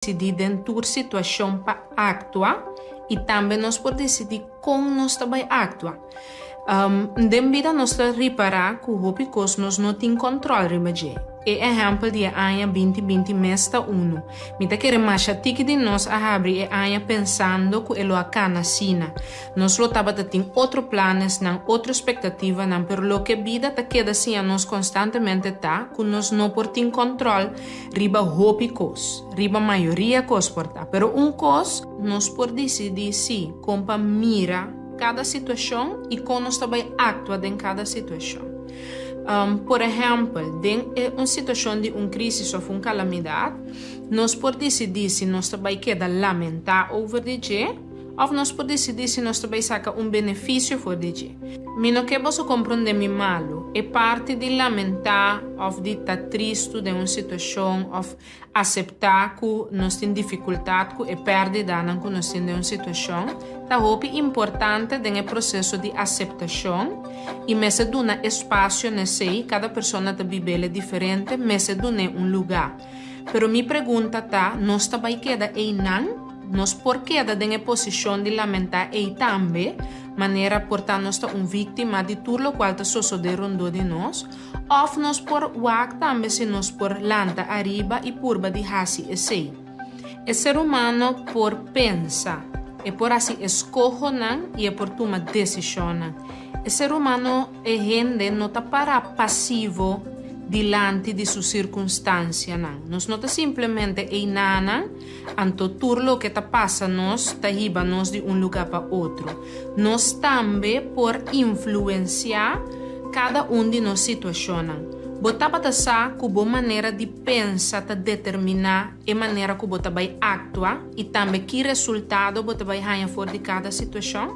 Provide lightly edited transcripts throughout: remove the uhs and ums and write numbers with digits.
Disidí den tur situashon pa aktua i tambe nos por disidí kon nos ta bai aktua. Den bida nos ta ripará ku hopi kos nos no tin kòntròl riba dje. E ehèmpel di e aña 2020 mes ta unu. Mi ta kere masha tiki di nos a habri e aña pensando ku e lo a kana asina. Nos lo tabata tin otro planesnan, otro espektativanan, pero loke bida ta keda siña nos konstantemente ta ku nos no por tin kòntròl Riba hopi kos, riba mayoria kos por ta, pero un kos nos por disidí sí kon pa mira kada situashon i kon nos ta bai aktua den kada situashon. Por ehèmpel, den e un situashon di un krísis òf un kalamidat, nos por disidí si nos ta bai keda lamentá over di dje òf nos por disidí si nos ta bai saka un benefisio for di dje. Mi no ke boso komprondé mi malu. E parti di lamentá òf di ta tristu den un situashon òf aseptá ku nos tin difikultat ku e pèrdidanan ku nos tin den un situashon ta hopi importante den e proseso di aseptashon i mester duna espasio na esei. Kada persona ta bib'el diferente, mester dun'é un lugá. Pero mi pregunta ta, nos ta bai keda einan? Nos por keda den e posishon di lamentá ei tambe, manera por ta nos ta un víktima di tur lokual ta sosodé rondó di nos? Òf nos por wak tambe si nos por lanta ariba i purba di hasi esei? E ser humano por pensa, e por hasi eskohonan i e por tuma desishonnan. E ser humano, e hende, no ta pará pasivo dilanti di su sirkunstansianan. Nos no ta simplemente einanan, anto tur loke ta pasa nos ta hiba nos di un lugá pa otro. Nos tambe por influensiá kada un di nos situashonnan. Bo tabata sa ku bo manera di pensa ta determiná e manera ku bo ta bai aktua i tambe ki resultado bo ta bai haña for di kada situashon?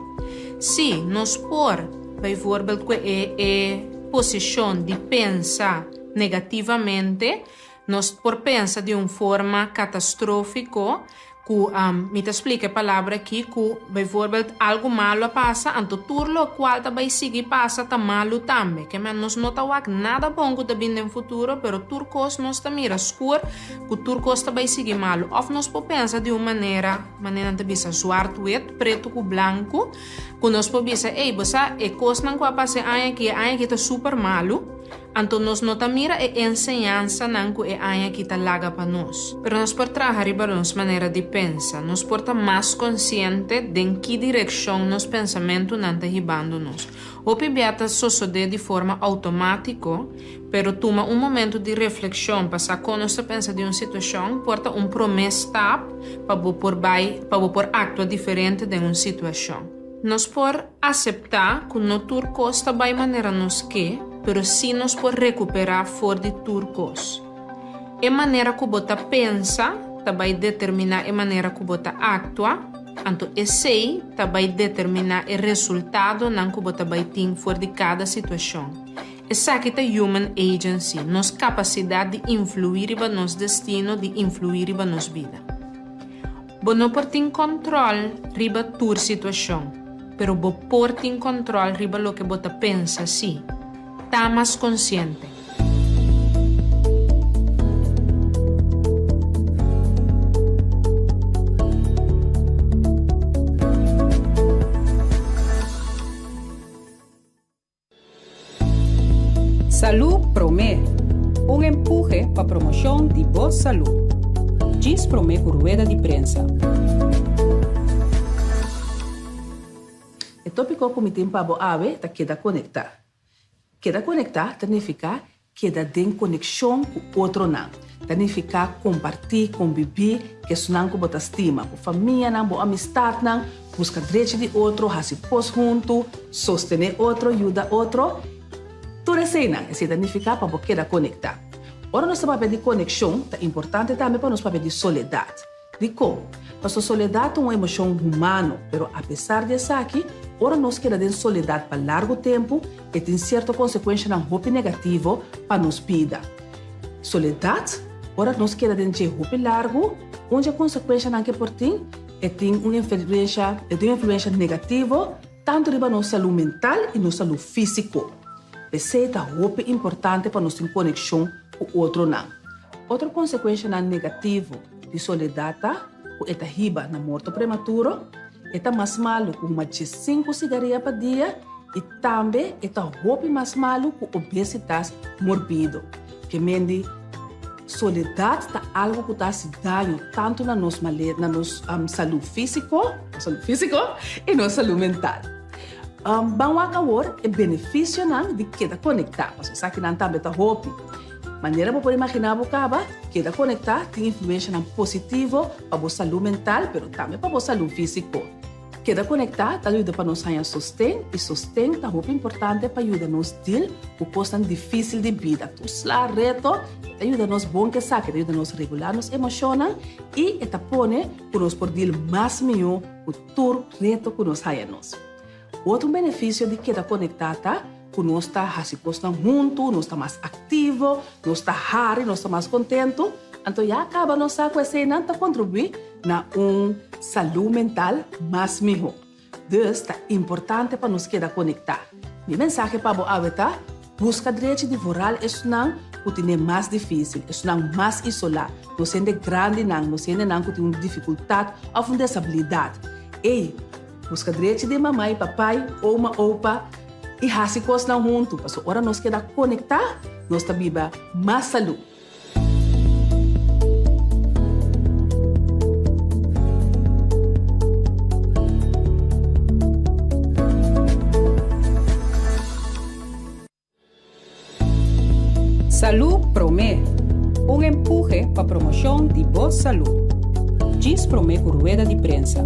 Sí, nos por, bijvoorbeeld ku e e posishon di pensa negativamente, nos por pensa di un forma katastrófiko Ku, mi ta splika e palabra aki, ku bijvoorbeeld algu malu a pasa, anto tur lokual ta bai sigui pasa ta malu tambe. Ke men nos no ta wak nada bon ku ta bin den futuro, pero tur kos nos ta mira skur ku tur kos ta bai sigui malu. Òf nos por pensa di un manera, manera nan ta bisa zwart-wit, pretu ku blanku, ku nos por bisa, ey, bo sa e kosnan ku a pasa e aña aki, e aña aki ta super malu. Anto nos no ta mira e enseñansanan ku e aña aki ta laga pa nos. Pero nos por traha riba nos manera di pensa. Nos por ta mas konsiente den ki direkshon nos pensamentunan ta hibando nos. Hopi bia ta sosodé di forma outomátiko, pero tuma un momentu di reflekshon pa sa kon nos ta pensa di un situashon por ta un promé stap pa bo por bai pa bo por aktua diferente den un situashon. Nos por Aseptá ku no tur kos ta bai manera nos ke, pero sí nos por rekuperá for di tur kos. E manera ku bo ta pensa ta bai determiná e manera ku bo ta aktua, anto esei ta bai determiná e resultadonan ku bo ta bai tin for di kada situashon. Esaki ta human agency, nos kapasidat di influí riba nos destino, di influí riba nos bida. Bo no por tin kòntròl riba tur situashon, pero bo por tin kòntròl riba loke bo ta pensa sí. Ta mas konsiente. Salú Promé, un empuhe pa promoshon di bo salú. Djis promé ku rueda di prensa. E tópiko ku mi tin pa bo awe ta keda konektá. Keda konektá ta nifiká keda den konekshon ku otronan. Ta nifiká kompartí, kombibí ku esunnan ku bo ta stima, bo famianan, bo amistatnan, buska drechi di otro, hasi kos huntu, sostené otro, yuda otro. Tur eseinan, esei ta nifiká pa bo keda konektá. Ora nos ta papia di konekshon, ta importante tambe pa nos papia di soledat. Dikon? Pasobra soledat ta un emoshon humano, pero apesar di esaki, ora nos keda den soledat pa largu tempu, e tin sierto konsekuenshanan hopi negativo pa nos bida. Soledat, ora nos keda den dje hopi largu, un dje konsekuenshanan ke por tin, e tin un influensha, e tin un influensha negativo tantu riba nos salú mental i nos salú físiko. P'esei ta hopi importante pa nos tin konekshon ku otronan. Otro konsekuenshanan negativo. di soledat ta ku e ta hiba na morto prematuro, e ta mas malu ku huma diesinku sigaria pa dia i tambe e ta hopi mas malu ku obesitas morbido. Ke men di soledat ta algu ku ta hasi daño tantu na nos male na nos salú físiko, nos salú físiko i nos salú mental. Ban wak awor e benefisionan di keda konektá, pasobra esakinan tambe ta hopi. Manera bo por imaginá bo kaba, keda konektá tin influenshanan positivo pa bo salú mental pero tambe pa bo salú físiko. Keda konektá ta yuda pa nos haña sosten i sosten ta hopi importante pa yuda nos dil ku kosnan difísil di bida. Tur sla reto e ta yuda nos bon ku esaki, e ta yuda nos regulá nos emoshonnan i e ta pone ku nos por dil mas mihó ku tur reto ku nos haña nos. Otro benefisio di keda konektá ta ku nos ta hasi kosnan huntu, nos ta mas aktivo, nos ta hari, nos ta mas kontentu. Anto ya kaba nos sa ku eseinan ta kontribuí na un salú mental mas mihó. Dus ta importante pa nos keda konektá. Mi mensahe pa bo awe ta, buska drechi di vooral esnan ku tine mas difísil, esnan mas isolá, nos hende grandinan, nos hendenan ku tin un difikultat òf un desabilidat. Ey, buska drechi di mama i papai, oma, opa i hasi kosnan huntu, pasobra ora nos keda konektá, nos ta biba mas salú. Salú Promé, un empuhe pa promoshon di bo salú. Djis promé ku rueda di prensa.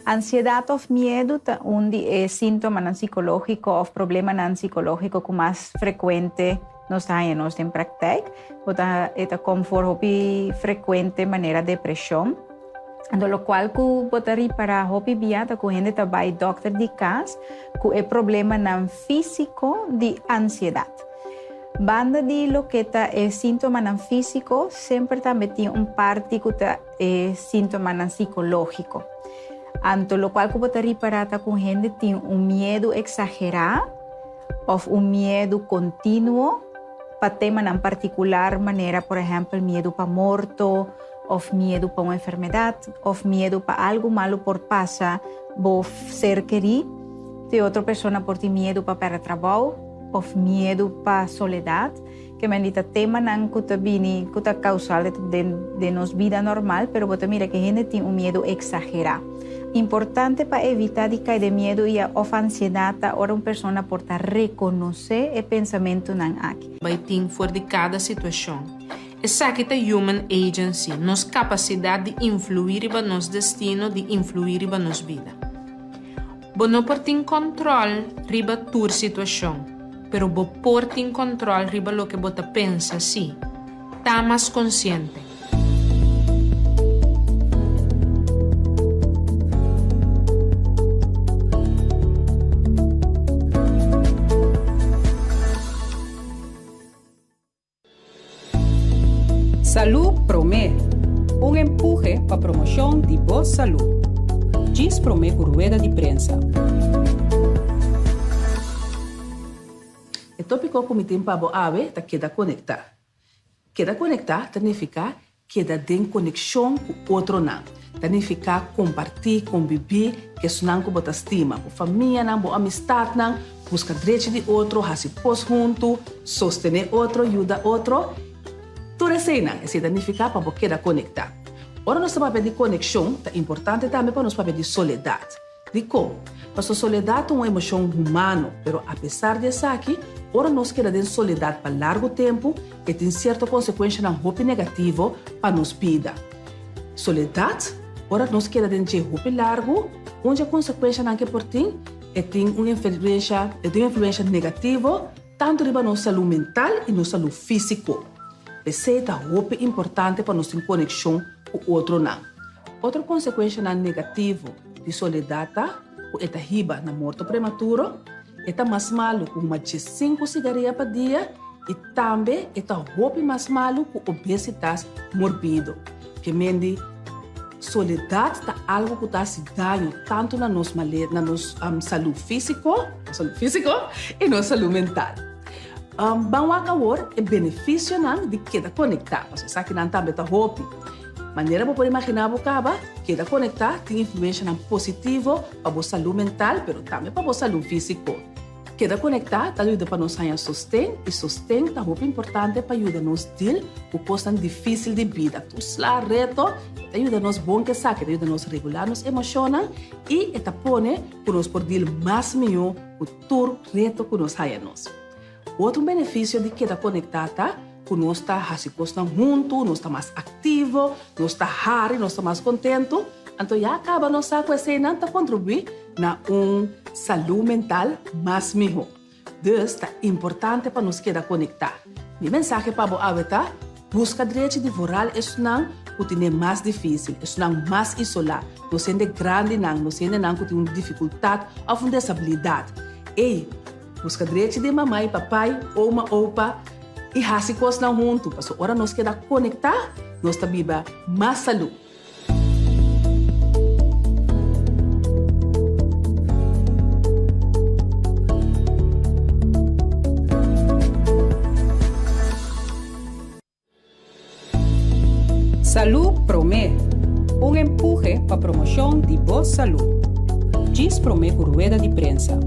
Ansiedat òf miedu ta un di e síntomanan sikológiko òf problemanan sikológiko ku mas frekuente nos ta haña nos den praktijk. Bo ta e ta kom for hopi frekuente manera depreshon. Anto lokual ku bo ta ripará hopi bia ta ku hende ta bai dòkter di kas ku e problemanan físiko di ansiedat. Banda di loke ta e síntomanan físiko semper tambe tin un parti ku ta e síntomanan sikológiko. Anto lokual ku bo ta ripará ta ku hende tin un miedu eksagerá òf un miedu kontinuo pa temanan partikular manera por ehèmpel miedu pa morto, òf miedu pa un enfermedat, òf miedu pa algu malu por pasa bo ser kerí. Te otro persona por tin miedu pa pèrdè trabou, òf miedu pa soledat. Ke men di ta temanan ku ta bini, ku ta kausal den den nos bida normal, pero bo ta mira ke hende tin un miedu eksagerá. Importante pa evitá di kai den miedu i òf ansiedat ta ora un persona por ta rekonosé e pensamentunan aki. Bai tin for di kada situashon. Esaki ta human agency, nos kapasidat di influí riba nos destino, di influí riba nos bida. Bo no por tin kòntròl riba tur situashon, pero bo por tin kòntròl riba loke bo ta pensa sí. Ta mas konsiente. Salú Promé, un empuhe pa promoshon di bo salú. Djis promé ku rueda di prensa. E tópiko ku mi tin pa bo awe ta keda konektá. Keda konektá ta nifiká keda den konekshon ku otronan. Ta nifiká kompartí, kombibí ku esnan ku bo ta stima, bo famianan, bo amistatnan, buska drechi di otro, hasi kos huntu, sostené otro, yuda otro. Tur eseinan, esei ta nifiká pa bo keda konektá. Ora nos ta papia di konekshon, ta importante tambe pa nos papia di soledat. Dikon? Pasobra soledat ta un emoshon humano, pero apesar di esaki, ora nos keda den soledat pa largu tempu, e tin sierto konsekuenshanan hopi negativo pa nos bida. Soledat, ora nos keda den dje hopi largu, un dje konsekuenshanan ke por tin, e tin un influensha, e tin un influensha negativo tantu riba nos salú mental i nos salú físiko. P'esei ta hopi importante pa nos tin konekshon ku otronan. Otro konsekuenshanan negativo di soledat ta ku e ta hiba na morto prematuro, e ta mas malu ku huma diesinku sigaria pa dia i tambe e ta hopi mas malu ku obesitas morbido. Ke men di soledat ta algu ku ta hasi daño tantu na nos na nos salú físiko, nos salú físiko i nos salú mental. Ban wak awor e benefisionan di keda konektá, pasobra esakinan tambe ta hopi. Manera bo por imaginá bo kaba, keda konektá tin influenshanan positivo pa bo salú mental pero tambe pa bo salú físiko. Keda konektá ta yuda pa nos haña sosten i sosten ta hopi importante pa yuda nos dil ku kosnan difísil di bida. Tur sla reto e ta yuda nos bon ku esaki, e ta yuda nos regulá nos emoshonnan i e ta pone ku nos por dil mas mihó ku tur reto ku nos haña nos. Otro benefisio di keda konektá ta ku nos ta hasi kosnan huntu, nos ta mas aktivo, nos ta hari, nos ta mas kontentu. Anto ya kaba nos sa ku eseinan ta kontribuí na un salú mental mas mihó. Dus ta importante pa nos keda konektá. Mi mensahe pa bo awe ta, buska drechi di vooral esnan ku tine mas difísil, esnan mas isolá, nos hende grandinan, nos hendenan ku tin un difikultat òf un desabilidat. Ey, Buska drechi di mama i papai, oma, opa i hasi kosnan huntu, pasobra ora nos keda konektá, nos ta biba mas salú. Salú Promé, un empuhe pa promoshon di bo salú. Djis promé ku rueda di prensa.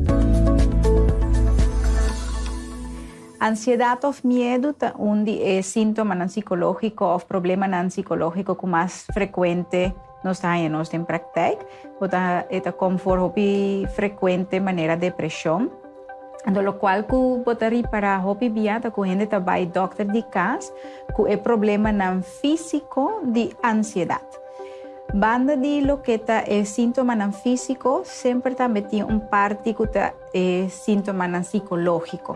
Ansiedat òf miedu ta un di e síntomanan sikológiko òf problemanan sikológiko ku mas frekuente nos ta haña nos den praktijk. Bo ta e ta kom for hopi frekuente manera depreshon. Anto lokual ku bo ta ripará hopi bia ta ku hende ta bai dòkter di kas ku e problemanan físiko di ansiedat. Banda di loke ta e síntomanan físiko, semper tambe tin un parti ku ta e síntomanan sikológiko.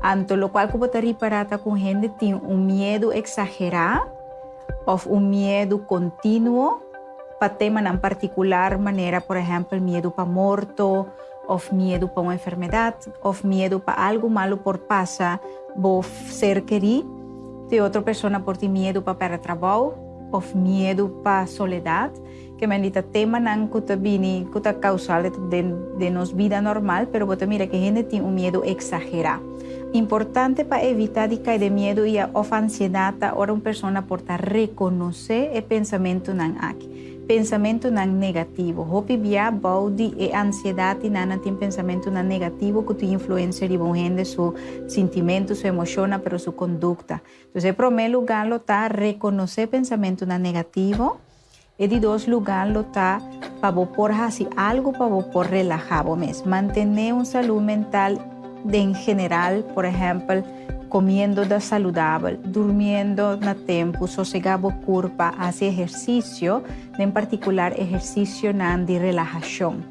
Anto lokual ku bo ta ripará ta ku hende tin un miedu eksagerá òf un miedu kontinuo pa temanan partikular manera por ehèmpel miedu pa morto, òf miedu pa un enfermedat, òf miedu pa algu malu por pasa bo ser kerí. Te otro persona por tin miedu pa pèrdè trabou, òf miedu pa soledat. Ke men di ta temanan ku ta bini, ku ta kausal den den nos bida normal, pero bo ta mira ke hende tin un miedu eksagerá. Importante pa evitá di kai den miedu i òf ansiedat ta ora un persona por ta rekonosé e pensamentunan aki. Pensamentunan negativo. Hopi bia bou di e ansiedat di nan nan tin pensamentunan negativo ku tin influensia riba un hende su sintimentu, su emoshonnan, pero su kondukta. Entonces e promé lugá lo ta rekonosé pensamentunan negativo. E di dos lugá lo ta pa bo por hasi algu pa bo por relahá bo mes. Mantené un salú mental den general, por ehèmpel, Comiendo da saludabel, durmiendo na tempu, sosegá bo curpa, haci ehercicio, den particular ehercicionan di relahacion.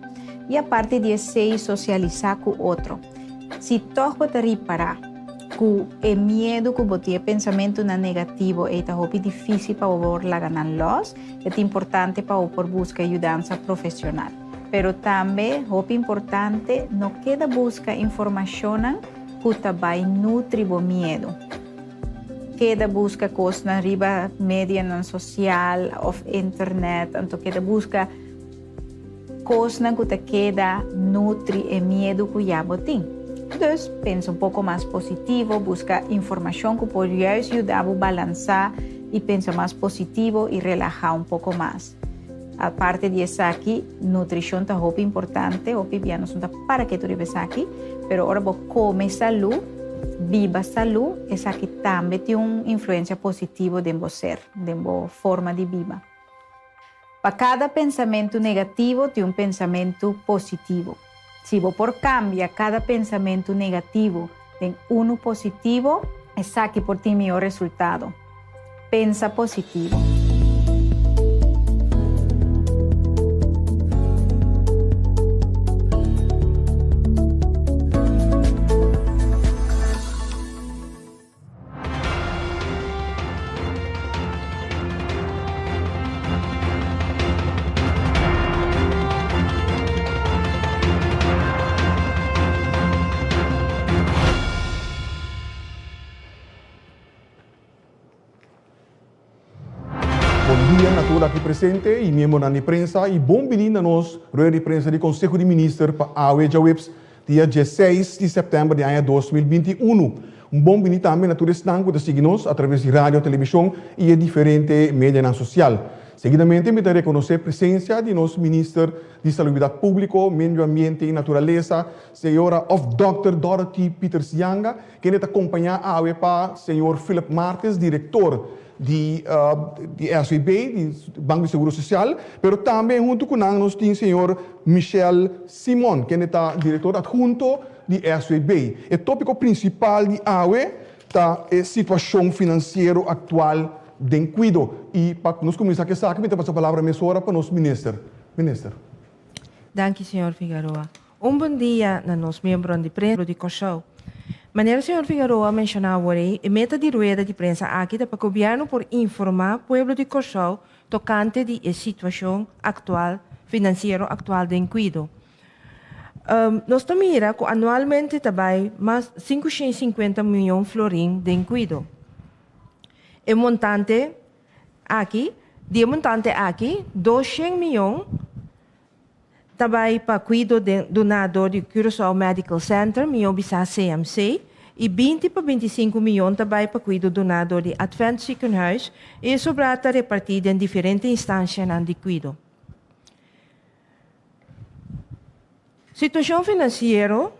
Y aparte di esey, socialisá cu otro. Si tog bo ta ripará cu e miedu cu bo tin, e pensamentunan negativo ey ta hopi dificil pa bo por laga nan los, e ta importante pa bo por busca yudansa profesional. Pero tambe, hopi importante, no keda busca informacionnan Ku ta bai nutri bo miedu. Keda buska kosnan riba medianan sosial òf internet, anto keda buska kosnan ku ta keda nutri e miedu ku ya bo tin. Dus, pensa un poko mas positivo, buska informashon ku por juist yuda bo balansá i pensa mas positivo i relahá un poko mas. Aparte di esaki, nutrishon ta hopi importante, hopi bia nos no ta para ketu riba esaki, pero ora bo kome salú, biba salú, esaki tambe tin un influensia positivo den bo ser, den bo forma di biba. Pa kada pensamentu negativo tin un pensamentu positivo. Si bo por kambia kada pensamentu negativo den unu positivo, esaki por tin mihó resultado. Pensa positivo. Bon dia na tur aki presente y miembronan di prensa y bon bini na nos rueda di prensa di Conseho di Minister pa awe djaweps. dia diesseis di sèptèmber di aña 2021. Un bon bini tambe na tur esnan ku ta sigui nos atraves di radio, televishon i e diferente medianan sosial. Seguidamente mi ta rekonosé presensia di nos Minister di Salubridat Públiko, Medio Ambiente i Naturalesa, Señora òf Dòkter Dorothy Pieters Janga, kende ta kompañá awe pa señor Philip Martes, direktor di di SVB, di Banko di Seguro Sosial, pero tambe huntu ku nan nos tin señor Michel Simon, kende ta direktor adhunto di SVB. E tópiko prinsipal di awe ta e situashon finansiero aktual den kuido. I pa nos kuminsá ku esaki mi ta pasa palabra mesora pa nos minister. Minister. Danki señor Figaroa. Un bon dia na nos miembronan di prensa di Kòrsou. Manera señor Figaroa a menshoná awor ei, e meta di rueda di prensa aki ta pa gobièrnu por informá pueblo di Kòrsou tokante di e situashon aktual finansiero aktual den kuido. Nos ta mira ku anualmente ta bai mas 550 mion florin den kuido. E montante aki, di e montante aki, 200 mion ta bai pa kuido den duná dor di Curaçao Medical Center, mihó bisá CMC, i 20 pa 25 mion ta bai pa kuido duná dor di Advent Ziekenhuis i e sobrá ta repartí den diferente instanshanan di kuido. Situashon finansiero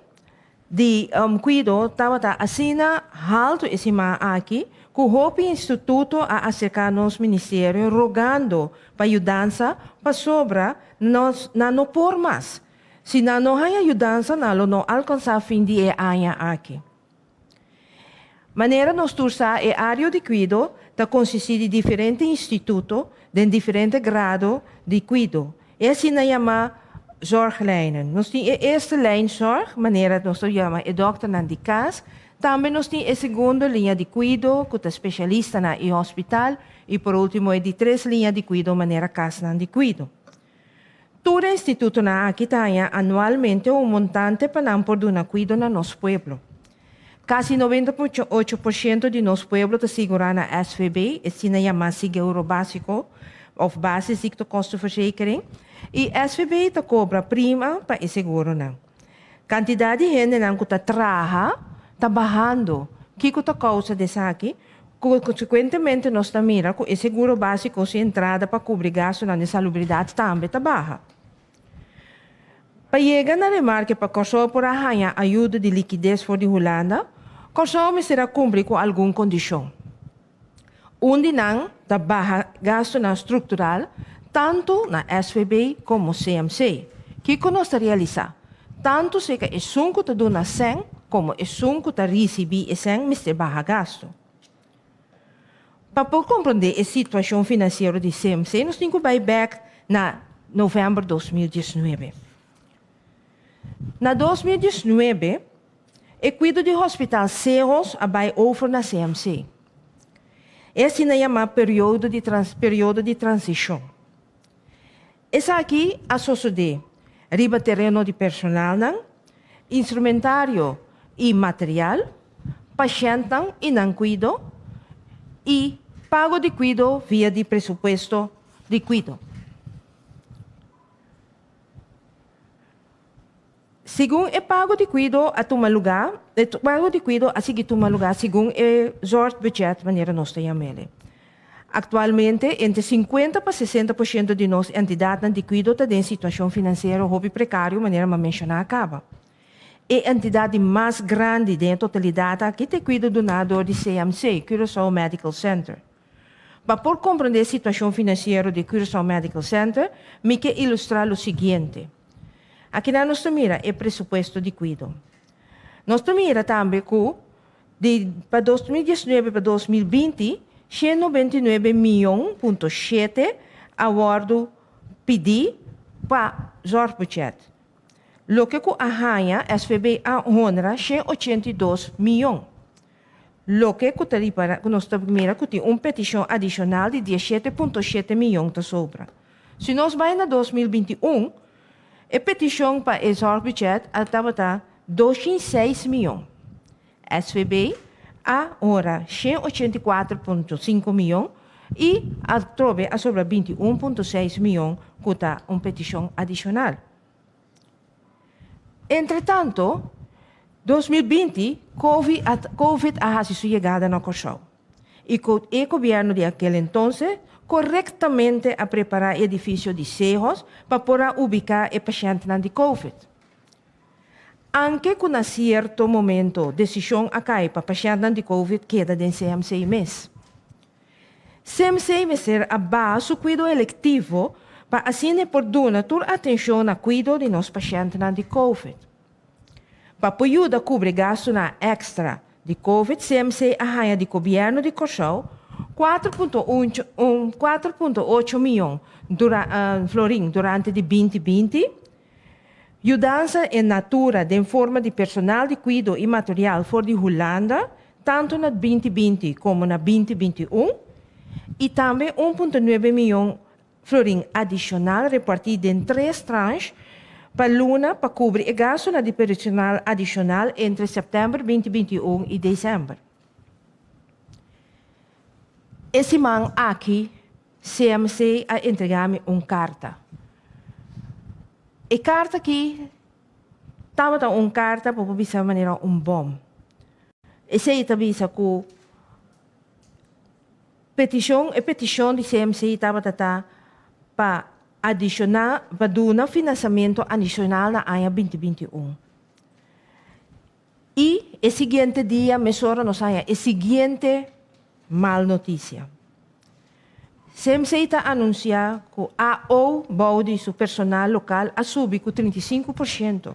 di kuido tabata asina haltu e siman aki ku hopi instituto a aserká nos ministerio rogando pa yudansa pasobra nos nan no por mas. Si nan no haña yudansa nan lo no alkansá fin di e aña aki. Manera nos tur sa e área di kuido ta konsistí di diferente instituto den diferente grado di kuido. E asina yamá zorglijnen. Nos tin e eerste lijn zorg, manera nos ta yama e dòkternan di kas. Tambe nos tin e segundo liña di kuido ku ta spesialistanan i hospital i por último e di tres liña di kuido manera kasnan di kuido. Tur e institutonan aki ta haña anualmente un montante pa nan por duna kuido na nos pueblo. Kasi 98% di nos pueblo ta sigurá na SVB, esina yamá Seguro Básiko òf Basisziektekostenverzekering, i SVB ta kobra prima pa e seguronan. Kantidat di hendenan ku ta traha ta bahando. Kiko ta kousa di esaki? Ku konsekuentemente nos ta mira ku e seguro básiko su entrada pa kubri gastunan di salubridat tambe ta baha. Pa yega na remarke pa Kòrsou por a haña ayudo di likides for di Hulanda, Kòrsou mester a kumpli ku algun kondishon. Un di nan ta baha gastunan struktural tantu na SVB komo CMC. Kiko nos ta realisá? Tantu seka esun ku ta duna sèn komo esun ku ta risibí e sèn mester baha gastu. Pa por komprondé e situashon finansiero di CMC nos tin ku bai bèk na novèmber 2019. Na 2019 e kuido di Hospital Sehos a bai over na CMC. E asina yamá periodo di periodo di transishon. Esaki a sosodé riba tereno di personalnan, instrumentario i material, pashèntnan i nan kuido, i pago di kuido via di presupuesto di kuido. Segun e pago di kuido a tuma lugá, e pago di kuido a sigui tuma lugá segun e zorgbudget manera nos ta yam'el. Aktualmente entre 50 pa 60% di nos entidatnan di kuido ta den situashon finansiero hopi prekario manera mi a menshoná kaba. E entidat di mas grandi den e totalidat aki ta e kuido duná dor di CMC, Curaçao Medical Center. Pa por komprondé e situashon finansiero di Curaçao Medical Center, mi ke ilustrá lo siguiente. Akinan nos ta mira e presupuesto di kuido. Nos ta mira tambe ku di pa 2019 pa 2020, 199 mion punto shete a wòrdu pidí pa zorgbudget. Loke ku a haña SVB a honra 182 mion. Loke ku ta ripara ku nos ta mira ku tin un petishon adishonal di 17.7 mion ta sobra. Si nos bai na 2021, e petishon pa e zorgbudget a tabata 206 mion. SVB a honra 184.5 mion i atrobe a sobra 21.6 mion ku ta un petishon adishonal. Entretanto, 2020, Covid a, Covid a hasi su yegada na Kòrsou. I ku e gobièrnu di aquel entonces korektamente a prepará e edifisio di Sehos pa por a ubiká e pashèntnan di Covid. Anke ku na sierto momento desishon a kai pa pashèntnan di Covid keda den CMC mes. CMC mester a baha su kuido elektivo pa asina e por duna tur atenshon na kuido di nos pashèntnan di Covid. Pa por yuda kubri gastunan èkstra di Covid, CMC a haña di Gobièrnu di Kòrsou 4.8 mion florin durante di 2020. Yudansa en natura den forma di personal di kuido i material for di Hulanda, tantu na 2020 komo na 2021, i tambe 1.9 mion florin adishonal repartí den tres tranche pa luna pa kubri e gastunan di personal adishonal entre sèptèmber 2021 i desèmber. E siman aki CMC a entregá mi un karta. E karta aki tabata un karta pa por bisa manera un bòm. Esei ta bisa ku petishon e petishon di CMC tabata ta pa adishoná pa duna finansiamentu adishonal na aña 2021. I e siguiente dia mesora nos haña e siguiente mal notisia. CMC ta anunsiá ku AO bou di su personal lokal a subi ku 35%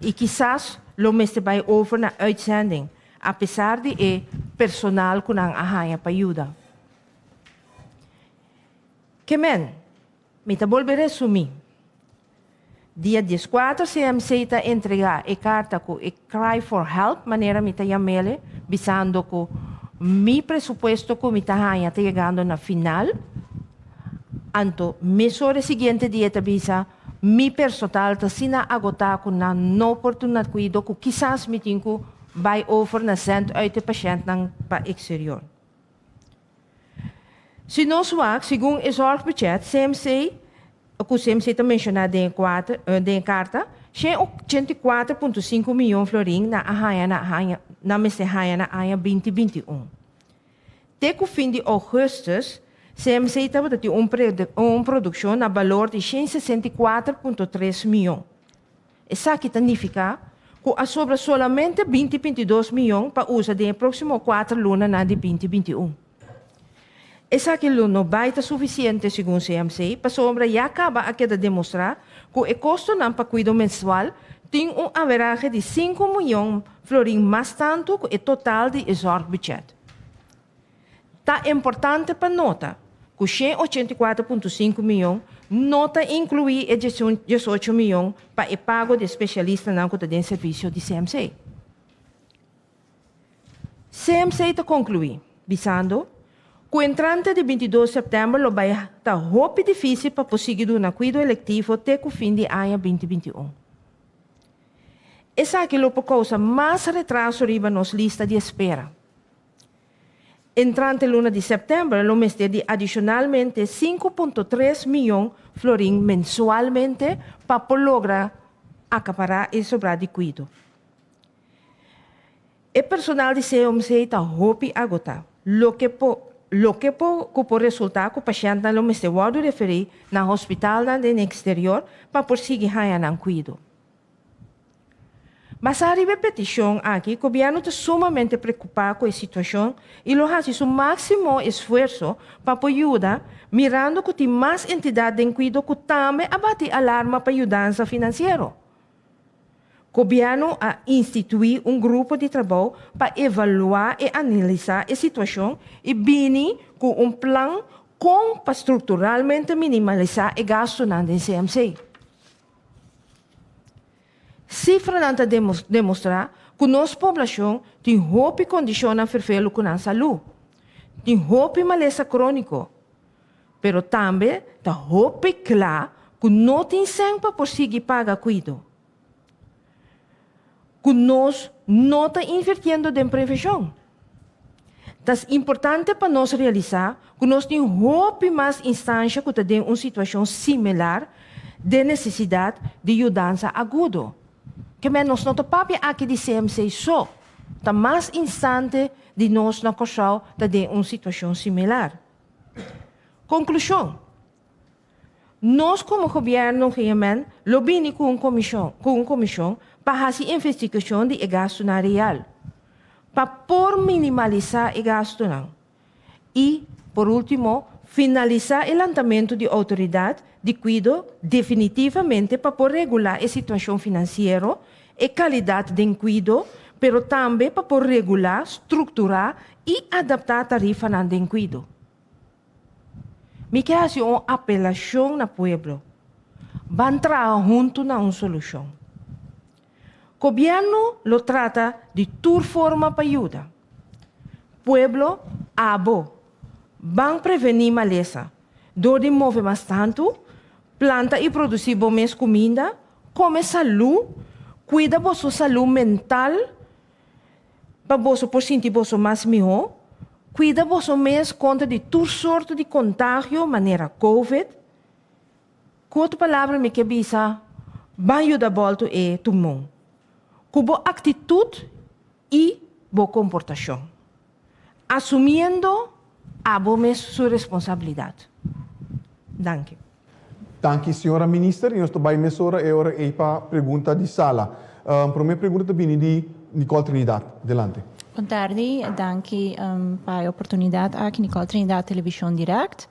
i kisas lo mester bai over na uitzending, apesar di e personal ku nan a haña pa yuda. Ke men, mi ta bolbe resumí. Dia 14 CMC ta entregá e karta ku e cry for help, manera mi ta yam'é, bisando ku mi presupuesto ku mi ta haña ta yegando na final. Anto, mesora siguiente dia ta bisa, mi personal ta asina agotá ku nan no por duna kuido ku kisas mi tin ku bai over na zend uit e pashèntnan pa eksterior. Si nos wak, segun e zorgbudget, CMC, ku CMC ta menshoná den e den e karta, 184.5 mion florin nan a haña na aña nan mester haña na aña 2021. Te ku fin di ougùstùs, CMC tabata tin un un produkshon na balor di 164.3 mion. Esaki ta nifiká ku a sobra solamente 20.2 mion pa usa den e próksimo 4 lunanan di 2021. Esaki lo no bai ta sufisiente segun CMC, pasobra ya kaba a keda demostrá ku e kostonan pa kuido mensual tin un averahe di 5 mion florin mas tantu ku e total di e zorgbudget. Ta importante pa nota ku 184.5 mion no ta inkluí e 18 mion pa e pago di spesialistanan ku ta den servisio di CMC. CMC ta konkluí, bisando ku entrante di 22 sèptèmber lo bai ta hopi difísil pa por sigui duna kuido elektivo te ku fin di aña 2021. Esaki lo por kousa mas retraso riba nos lista di espera. Entrante luna di sèptèmber lo mester di adishonalmente 5.3 mion florin mensualmente pa por logra akapará e sobrá di kuido. E personal di CMC ta hopi agotá, loke por loke por ku por resultá ku pashèntnan lo mester wòrdu referí na hospitalnan den eksterior pa por sigui haña nan kuido. Basá riba e petishon aki, gobièrnu ta sumamente preokupá ku e situashon i lo hasi su máksimo esfuerso pa por yuda, mirando ku tin mas entidat den kuido ku tambe a bati alarma pa yudansa finansiero. Gobièrnu a instituí un grupo di trabou pa evaluá i analisá e situashon i bini ku un plan kon pa strukturalmente minimalisá e gastunan den CMC. Sifranan ta demostrá ku nos poblashon tin hopi kondishonnan ferfelu ku nan salú, tin hopi malesa króniko, pero tambe ta hopi kla ku no tin sèn pa por sigui paga kuido. Ku nos no ta invirtiendo den prevenshon. Ta importante pa nos realisá ku nos tin hopi mas instansha ku ta den un situashon similar den nesesidat di yudansa agudo. Ke men nos no ta papia aki di CMC so, ta mas instante di nos na Kòrsou ta den un situashon similar. Konklushon, Nos komo gobièrnu GMN lo bini ku un komishon ku un komishon pa hasi investigashon di e gastunan real, pa por minimalisá e gastunan i, por último, finalisá e lantamentu di outoridat di kuido definitivamente pa por regulá e situashon finansiero, e kalidat den kuido, pero tambe pa por regulá, strukturá i adaptá tarifanan den kuido. Mi ke hasi un apelashon na pueblo, ban traha huntu na un solushon. Gobièrnu lo trata di tur forma pa yuda. Pueblo, abo, ban prevení malesa dor di move mas tantu, planta i produsí bo mes kuminda, kome salú, kuida boso salú mental, Pa boso por sinti boso mas mihó, kuida boso mes kontra di tur sorto di kontagio manera Covid. Ku otro palabra mi ke bisa, ban yuda bòltu e tumon ku bo aktitut i bo komportashon, asumiendo abo mes su responsabilidat. Danki. Danki señora Minister y nos ta bay mesora e ora ey pa pregunta di sala. Prome pregunta ta bini di Nicole Trinidad. Adelante. Bon tardi, danki pa e oportunidad aki. Nicole Trinidad, Television Direct.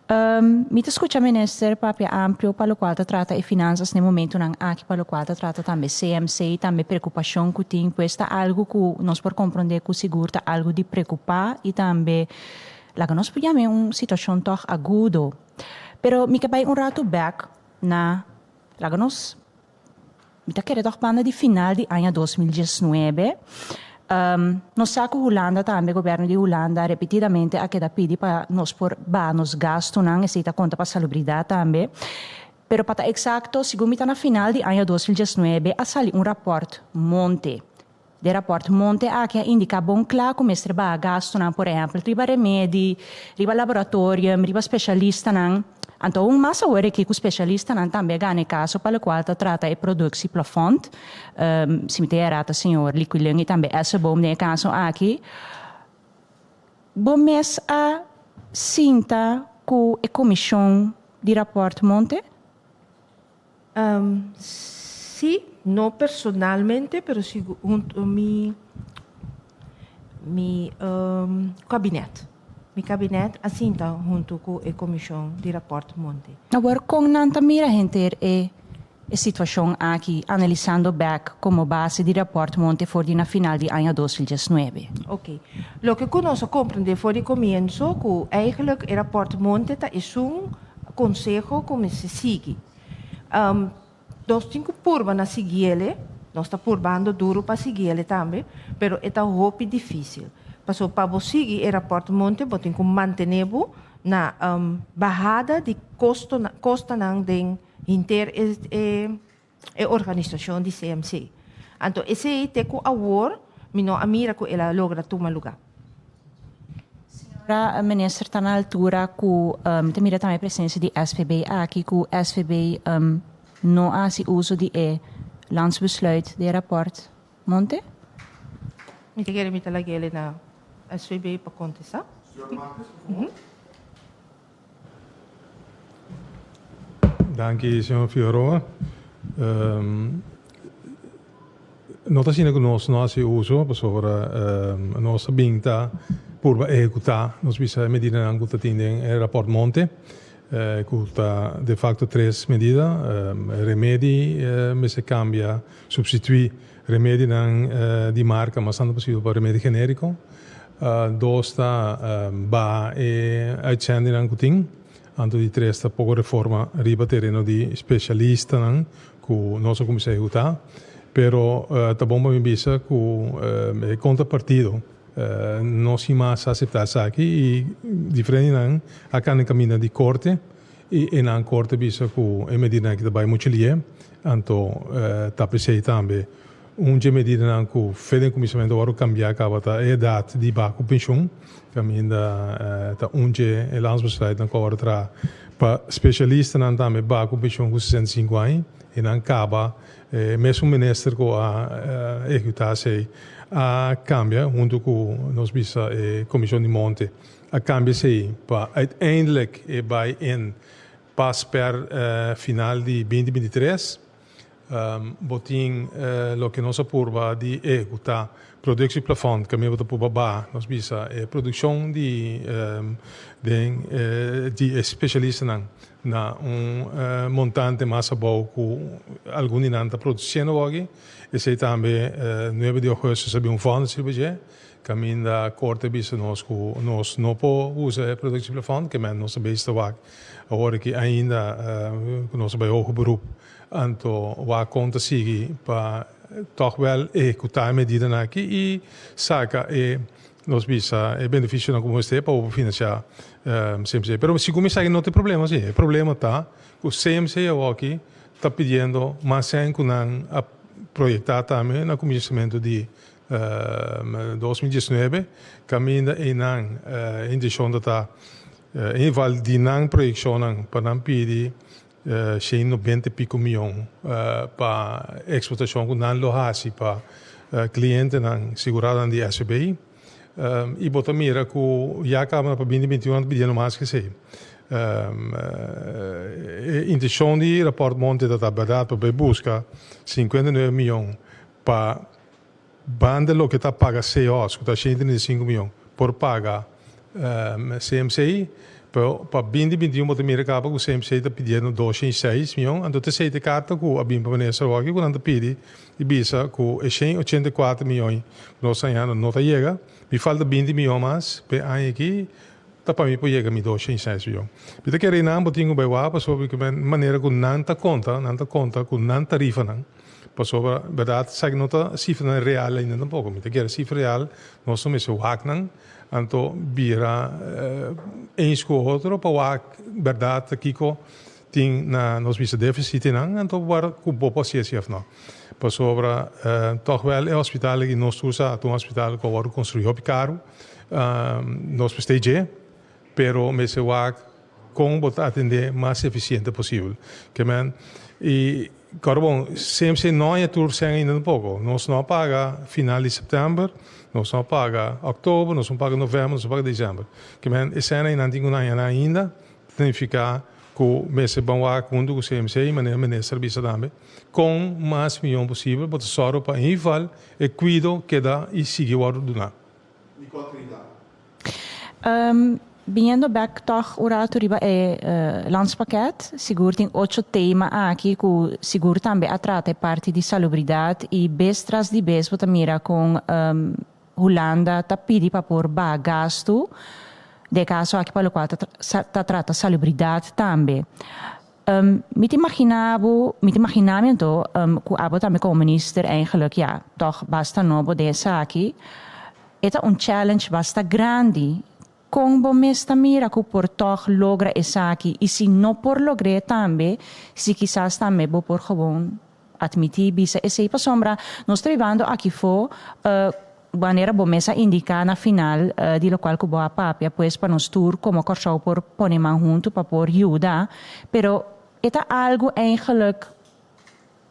Mi ta scucha Minister papia amplio pa locual ta trata e finanzas n'e momentonan aki, pa locual ta trata tambe CMC, tambe preocupacion cu tin, pues ta algo cu nos por comprende cu sigur ta algo di preocupa y tambe laga nos por yama e un situacion toch agudo. Pero mi ke bai un ratu bek na, laga nos, mi ta kere tòg banda di final di aña 2019, nos sa ku Hulanda tambe, gobièrnu di Hulanda repetidamente a keda pidi pa nos por baha nos gastunan, esei ta konta pa salubridat tambe. Pero pa ta eksakto, segun mi ta na final di aña 2019 a sali un rapòrt Monte. De rapòrt Monte aki a indiká bon kla ku mester baha gastunan, por ehèmpel riba remedi, riba laboratorium, riba spesialistanan. Anto aun mas awor aki ku spesialistanan tambe a gana e kaso pa lokual ta trata e produksieplafond. Si mi ta yera ta señor Liquilung i tambe Esseboom den e kaso aki. Bo mes a sinta ku e komishon di rapòrt Monte? Sí, no personalmente, pero sí hunto mi mi kabinet. Mi kabinet a sinta hunto ku e komishon di rapòrt Monte. Awor kon nan ta mira henter e e situashon aki, analisando bèk komo base di rapòrt Monte for di na final di aña 2019? Oké. Loke ku nos a komprendé for di komienso ku eigenlijk e rapòrt Monte ta esun konseho ku mester sigui. Nos tin ku purba na siguiele, nos ta purbando duru pa siguiele tambe, pero e ta hopi difísil. Pasobra pa bo sigui e rapòrt Monte bo tin ku mantené bo na bahada di kosto kostanan den henter e e organisashon di CMC. Anto esei te ku awor mi no a mira ku el a logra tuma lugá. Señora Minister ta na altura ku mi ta mira tambe e presensia di SVB aki ku SVB no a hasi uso di e landsbesluit di e rapòrt Monte? Mi ta kere mi ta lag'el na SVB pa kontestá. Señor Martes, por favor. Danki señor Figueroa. No ta asina ku nos no hasi uso pasobra nos a bin ta purba ehekutá nos bisa e medidanan ku ta tin den e rapòrt Monte ku ta de fakto tres medida. Remedi mester kambia, supstituí remedinan di marka mas tantu posibel pa remedi genériko. Dos ta baha e uitzendingnan ku tin. Anto di tres ta poko reforma riba tereno di spesialistanan ku nos a kuminsá ehekutá. Pero ta bon pa mi bisa ku e kontrapartido no sin mas a aseptá esaki i diferentenan a kanda kaminda di korte i enan korte bisa ku e medidanan aki ta bai muchu lié. Anto ta p'esei tambe. Un dje medidanan ku fe den kuminsamentu a wòrdu kambiá kaba ta e edat di baha ku penshun, kaminda ta un dje e landsbesluitnan ku a wòrdu traha pa spesialistanan tambe baha ku penshun ku 65 aña i nan kaba. E mesun minister ku a ehekutá esei a kambia huntu ku nos bisa e komishon di monte a kambia esei pa uiteindelijk e bai in pas per final di 2023. Bo tin loke nos a purba di ehekutá productieplafond kaminda bo ta purba baha nos bisa e produkshon di den di e spesialistanan na un montante mas abou ku algun di nan ta produsiendo awor. Esei tambe nuebe di ougùstus a bin un vònis riba dje kaminda korte a bisa nos ku nos no por usa e productieplafond ke men nos a bes ta wak awor aki ainda ku nos a bai hoger beroep. Anto wak kon ta sigui pa tòg wèl ehekutá e medidanan aki i saka e nos bisa e benefisionan ku mester pa bo por finansiá CMC. Pero segun mi sa no ta e problema si. E problema ta ku CMC awoki ta pidiendo mas sèn ku nan a proyektá tambe na kuminsamentu di 2019 kaminda einan e intenshon ta ta en geval di nan proyekshonnan pa nan pidi 190 i piko mion pa eksportashon ku nan lo hasi pa klientenan siguradonan di SVB. I bo ta mira ku ya kaba na pa 2021 nan ta pidiendo mas ku esei. E intenshon di rapòrt Monte ta ta bèrdat pa bai buska 59 mion pa banda loke ta paga CEOS ku ta 135 mion por paga CMC, pero pa 2021 bo ta mira kaba ku CMC ta pidiendo 206 mion, anto ta esei ta e karta ku a bin pa minister awor ku nan ta pidi i bisa ku e 184 mion ku nos ta hañando no ta yega, mi falta 20 mion mas pa e aña aki ta pa mi por yega mi 206 mion. Mi ta kere nan bo tin ku bai wak pasobra ku manera ku nan ta konta, nan ta konta ku nan tarifanan. Pasobra bèrdat esaki no ta sifranan real ainda tampoko. Mi ta kere sifra real, nos no mester wak nan, anto bira eens ku otro pa wak bèrdat kiko tin na nos bisa defisitnan, anto wak ku bo por hasi esei òf no. Pasobra tòg wèl e hospital aki nos tur sa ta un hospital ku a wòrdu konstruí hopi karu, nos mester dje, pero mester wak kon bo ta atendé mas efisiente posibel. Ke men i kòrda bon, CMC no haña tur sèn ainda tampoko. Nos no a paga final di sèptèmber, nos no a paga òktober, nos no a paga novèmber, nos no a paga desèmber. Ke men e sèn einan tin ku nan haña nan ainda, ta nifiká ku mester ban wak huntu ku CMC, manera minister a bisa tambe, kon mas mihó posibel bo ta sòru pa in ival e kuido keda i sigui wòrdu duná. Biniendo bek tòg un ratu riba e landspakket, sigur tin ocho tema aki ku sigur tambe a trata e parti di salubridat i bes tras di bes bo ta mira kon Hulanda ta pidi pa por baha gastu, den e kaso aki pa lokual ta trata salubridat tambe. Mi ta imagina bo, mi ta imagina mi anto ku abo tambe komo minister eigenlijk ja tòg basta nobo den esaki. E ta un challenge basta grandi. Kon bo mes ta mira ku por tòg logra esaki i si no por logr'é tambe si kisas tambe bo por gewoon admití bisa esei pasobra nos ta bibando aki fo manera bo mes a indiká na final di lokual ku bo a papia pues pa nos tur komo Kòrsou por pone man huntu pa por yuda pero e ta algu eigenlijk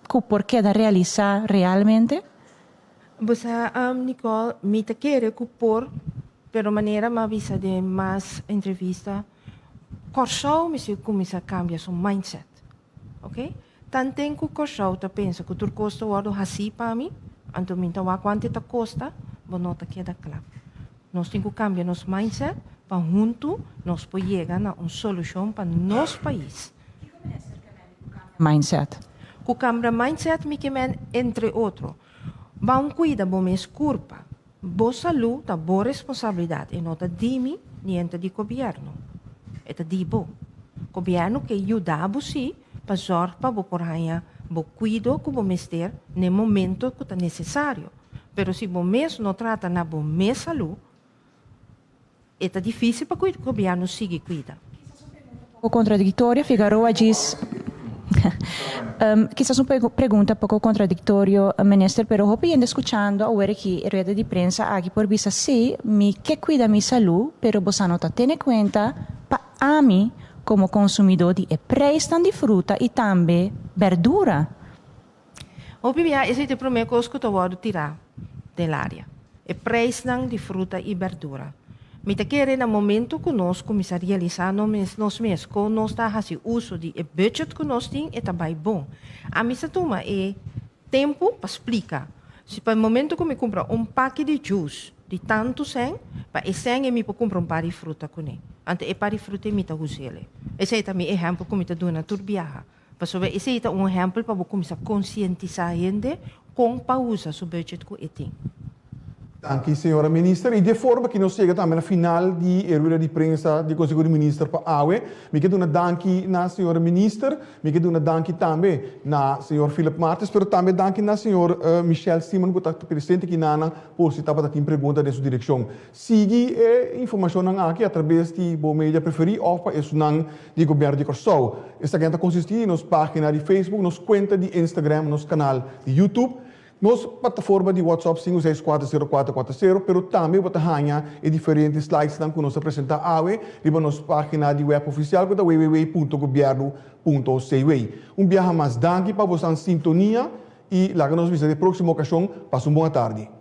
ku por keda realisá realmente? Bo sa Nicole, mi ta kere ku por, pero manera mi a bisa den mas entrevista, Kòrsou mester kuminsá kambia su mindset. Ok? Tanten ku Kòrsou ta pensa ku tur kos ta wòrdu hasí pa mi, anto mi ta wak kuantu e ta kosta, bo no ta keda kla. Nos tin ku kambia nos mindset pa huntu nos por yega na un solushon pa nos pais. Kiko minister ke men ku kambia mindset? Ku kambia mindset mi ke men entre otro, ban kuida bo mes kurpa. Bo salú ta bo responsabilidat, e no ta di mi ni e ta di gobièrnu. E ta di bo. Gobièrnu ke yuda bo sí pa zòrg pa bo por haña bo kuido ku bo mester n'e momento ku ta nesesario. Pero si bo mes no trata na bo mes salú, e ta difísil pa gobièrnu sigui kuida. Kisas un pregunta poko kontradiktorio, Figaroa djis. Kisas un pregunta poko kontradiktorio, Minister, pero hopi hende skuchando awer aki e rueda di prensa aki por bisa, Sí, mi ke kuida mi salú, pero bosa no ta tene kuenta pa ami komo konsumidó di e preisnan di fruta i tambe bèrdura. Hopi bia esei ta e promé kos ku ta wòrdu tirá den laria, e preisnan di fruta i bèrdura. Mi ta kere na momentu ku nos kuminsá realisá nos mes kon nos ta hasi uso di e budget ku nos tin, e ta bai bon. Ami sa tuma e tempu pa splika. Si pa e momentu ku mi kumpra un paki di juice di tantu sèn, pa e sèn ei mi por kumpra un par di fruta kuné. Anto e par di fruta ei mi ta us'el. Esei ta mi ehèmpel ku mi ta duna tur biaha. Pasobra esei ta un ehèmpel pa bo kuminsá konsientisá hende kon pa usa su budget ku e tin. Danki señora Minister. Y di e forma ki nos yega tambe na final di e rueda di prensa di Conseho di Minister pa awe. Mi ke duna danki na señora Minister, mi ke duna danki tambe na señor Philip Martes, pero tambe danki na señor Michel Simon ku ta presente aki nanan por si tabata tin pregunta den su direkshon. Sigui e informashonnan aki atrabes di bo media preferí òf pa esunnan di Gobièrnu di Kòrsou. Esaki ta konsistí di nos página di Facebook, nos kuenta di Instagram, nos kanal di YouTube, nos plataforma di WhatsApp sinku seis kuater sero kuater kuater sero, pero tambe bo ta haña e diferente slidesnan ku nos a presentá awe riba nos página di wèp ofisial ku ta www punto gobièrnu punto cw. Un biaha mas danki pa bosan sintonia i laga nos bisa den próksimo okashon. Pasa un bon atardi.